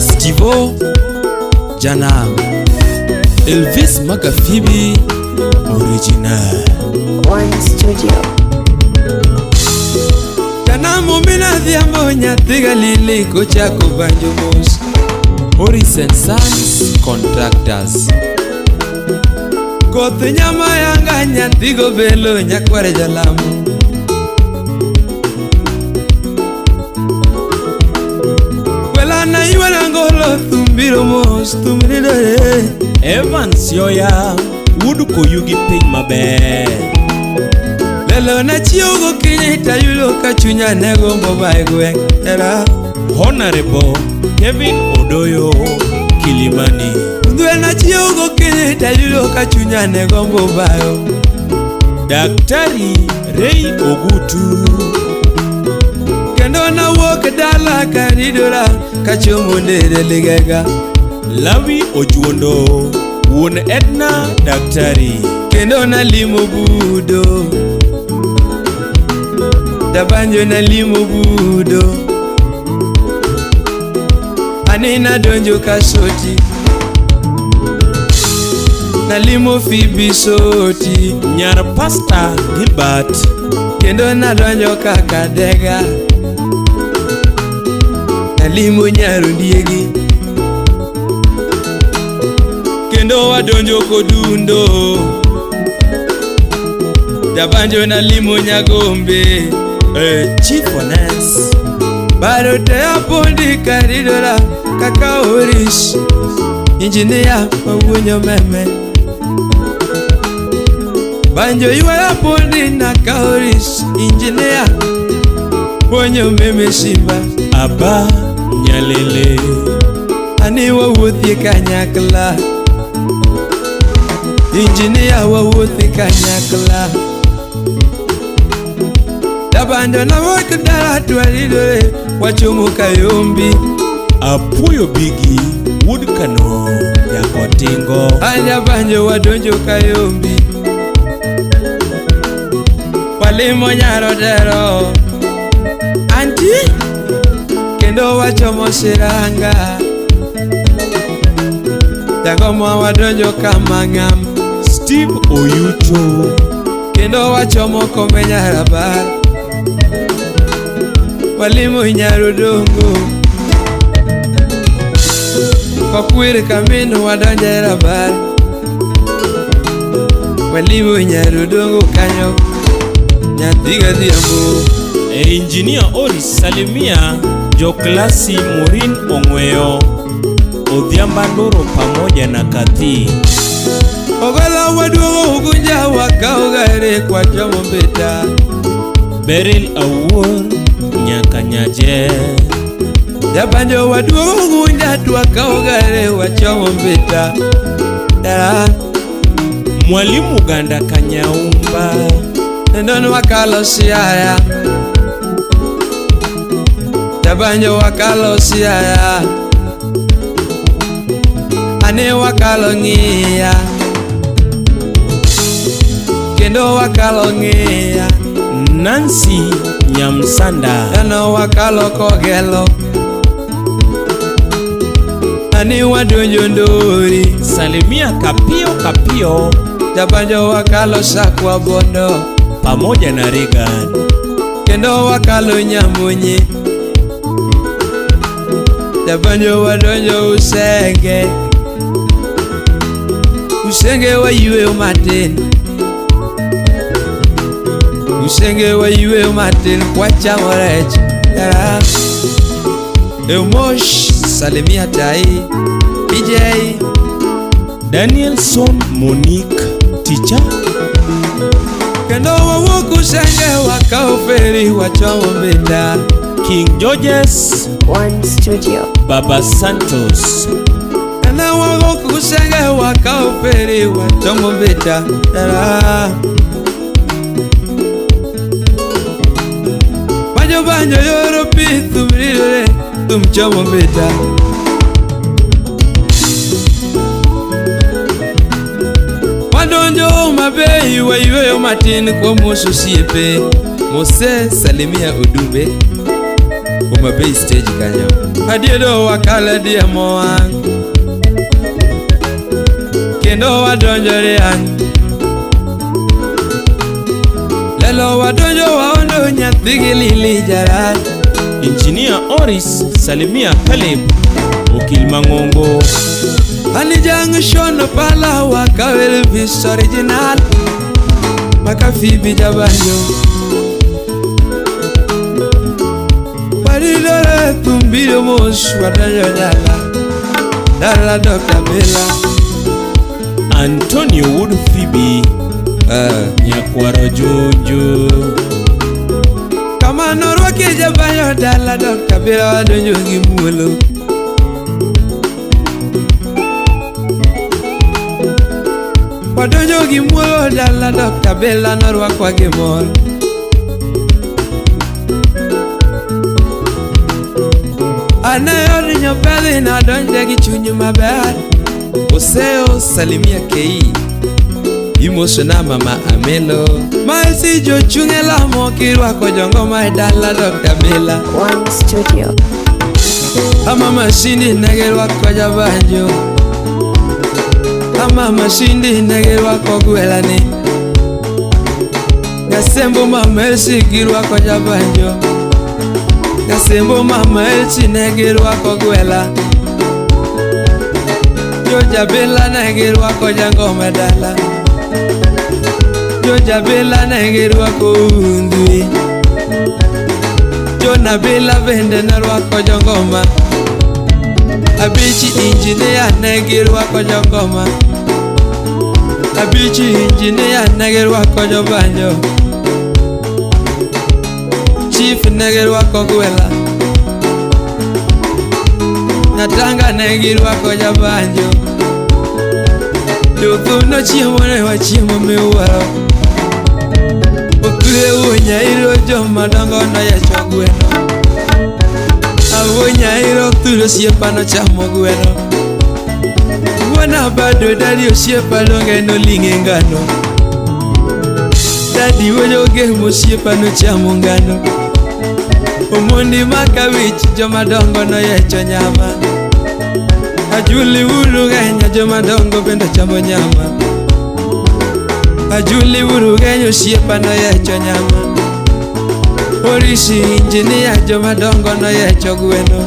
Stivo Janam Elvis Magafibi Original One Studio. Janam omina dhiambo nyathi galili kochako banjo mos Morris and Sons Contractors Koth nyama yanga nyathi gobelo nyakware jalamo Welana iwena ngolo thumbiro mos thumridore Evans Yoya wuod Koyugi piny maber. Lelo nachiew gokinyi tayudo ka chunya ne gombo ba e gweng' era Honorable Kevin Odoyo Kilimani. Ndwe nachiew gokinyi tayudo ka chunya ne gombo bayo Daktari Ray Ogutu. Kendo nawuok dala karidora kachomo ndere ligega Lawi Ojuondo wuon Edna Daktari. Kendo nalimo budo Dabanjo nalimo budo Ani nadonjo kasoti Nalimo Phoebe Soti Nyar Pasta Gilbert. Kendo nadonjo Kakadega Nalimo Nyarundiegi Kendo wadonjo Kodundo Jabanjo nalimo Nyagombe Chief Ones. Baro te apondi karidora kaka Oris Injinia mawuonyo meme Banjo ywaya apondi na ka Oris Injinia Puonyo meme simba Aba Nyalele. Ani wawuothie kanyakla Injinia wawuothi kanyakla Dabanjo nawuok dala twaridore wachomo Kayombi Apuoyo Bigi wuod Kano Jakotingo. An jabanjo wadonjo Kayombi Walimo Nyarodero Anti Kendo wachomo Siranga Jagoma wadonjo Kamang'am Steve Oyucho. Kendo wachomo Kome Nyarabar Walimo Nyarudongo Kokwir kamin wadonjo e rabar Walimo Nyarudongo kanyo Nyathi gadhiambo Engineer Oris salimia joklasi Morin Ong'weyo, Odhiambo Nduro pamoja na Kathi. Ogola waduogo Ugunja wakawo gari kwachomo Mbita Beryl Awuor nyaka Nyaje. Jabanjo waduogo Ugunja twakawo gari wachomo Mbita Dara Mwalimu Ganda Kanyaumba. Nendon wakalo Siaya Jabanjo wakalo Siaya Ane wakalo Ng'iya Kendo wakalo Ng'iya Nancy Nyamsanda. Dhano wakalo Kogelo Ani wadonjo Ndori Salimia Kapio Kapio Jabanjo wakalo Sakwa Bondo pamoja na Regan. Kendo wakalo Nyamunyi Jabanjo wadonjo Usenge Usenge wayueyo matin Usenge wayueyo matin kwachamo rech Dara Eumosh salimia tai DJ Danielson Monique Teacher. Kendo wawuok Usenge wakawo feri wachomo Mbita King Georges One Studio. Baba Santos. Kendo wawuok Usenge wakawo feri wachomo Mbita Dara Banjo banjo yoro pi thum ridore thum chomo Mbita Wadonjo Homa Bay wayueyo matin kuom mos osiepe Mose salimia Odumbe Homa Bay stage kanyo. Adiedo wakale diemo wang'. Kendo wadonjo riang'. Lelo wadonjo waondo nyathi gi Lili Jarat. Engineer Oris salimia Caleb okil mang'ongo. Ani junction pala wakaw Elvis original. Maka Phoebe jabanjo. Waridore thumbiro mos wadonjo dala. Dala Dr. Bella. Antonio Wood Phoebe nyakwaro Jojo. Kama norwaki jabanjo dala Dr. Bella wadonjo gi muolo. Wadonjo gi muolo dala Dr. Bella norwakwa gi mor. Ane od nyopedhi nadonje gi chuny maber. Oseo salimia kei. Imoso na mama Amelo. Maesi jochung' e lamo kirwako jongoma e dala Dr. Bella. One Studio. Ama mashindi ne girwako jabanjo. Ama mashindi ne girwako gwelani. Nyasembo mama Elsie girwako jabanjo. Nyasembo mama Elsie ne girwako gwela. Jojabila ne girwako jangoma e dala. Jojabila ne girwako undwi. Jonabila bende ne rwako jongoma. Abichi engineer ne girwako jongoma. Abichi engineer ne girwako jobanjo. Chief ne girwako gwela. Nyatanga ne girwako jabanjo. Jothum nochiemo ne wachiemo miwuoro. Otwe wuo nyairo joma dongo noyecho gweno. Awuo nyairo thuro osiepa nochamo gweno. Wuon Abado dadi osiepa donge noling'e ngano. Dadi wuoyo gemo osiepa nochamo ngano. Omondi makawich joma dongo noyecho nyama. Ajuli uru genya joma dongo bende chamo nyama. Ajuli uru genya osiepa noyecho nyama. Orisi engineer joma dongo noyecho gweno.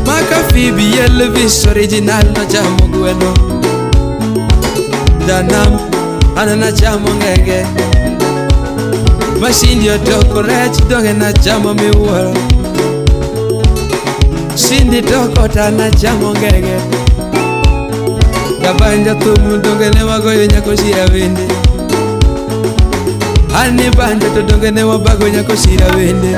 Maka Phoebe Elvis original nochamo gweno. Janam an nachamo ngege. Mashindi otoko rech donge nachamo miwuoro. Shindi toko ta nachamo ngege. Gabanja thum donge ne wagoyo nyako shira bende. Ani banja to donge ne wabago nyako shira bende.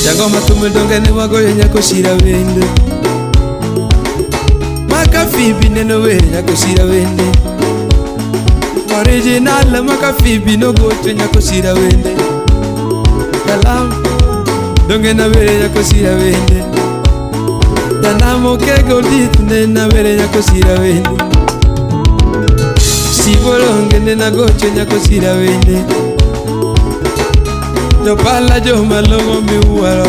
Jangoma thum donge ne wagoyo nyako shira bende. Maka Phoebe neno wer nyako shira bende. Original maka Phoebe nogocho nyako shira bende. Kalam donge na were nyako shira bende. Janamo kego dit ne na were nyako shira bende. Sibolonge ne nagocho nyako shira bende. Jopala joma long'o miwuoro.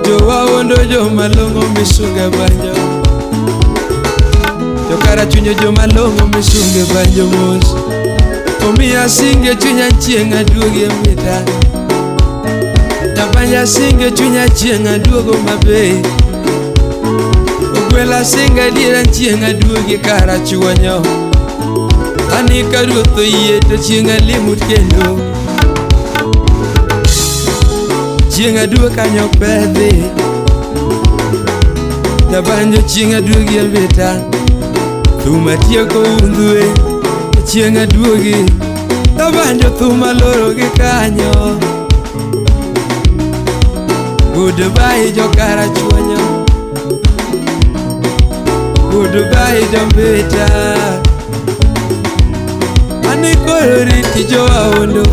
Jowawondo joma long'o misunge banjo. Jokarachuonyo joma long'o misunge banjo mos. Omiya singe chunya chieng' aduogi e mita. Jabanja singe chunya chieng' aduogo maber. Ogwela singe adiera chieng' aduogi karachuonyo. Ani ka ruoth oyie to chieng' alimut kendo. Chieng' aduog kanyo pedhi. Jabanjo chieng' aduogi e mita. Thum atieko undhwe chieng' aduogi. Jabanjo thum aloro gi kanyo. Goodbye jokarachuonyo. Goodbye jombeta. Ani koro riti jowaondo.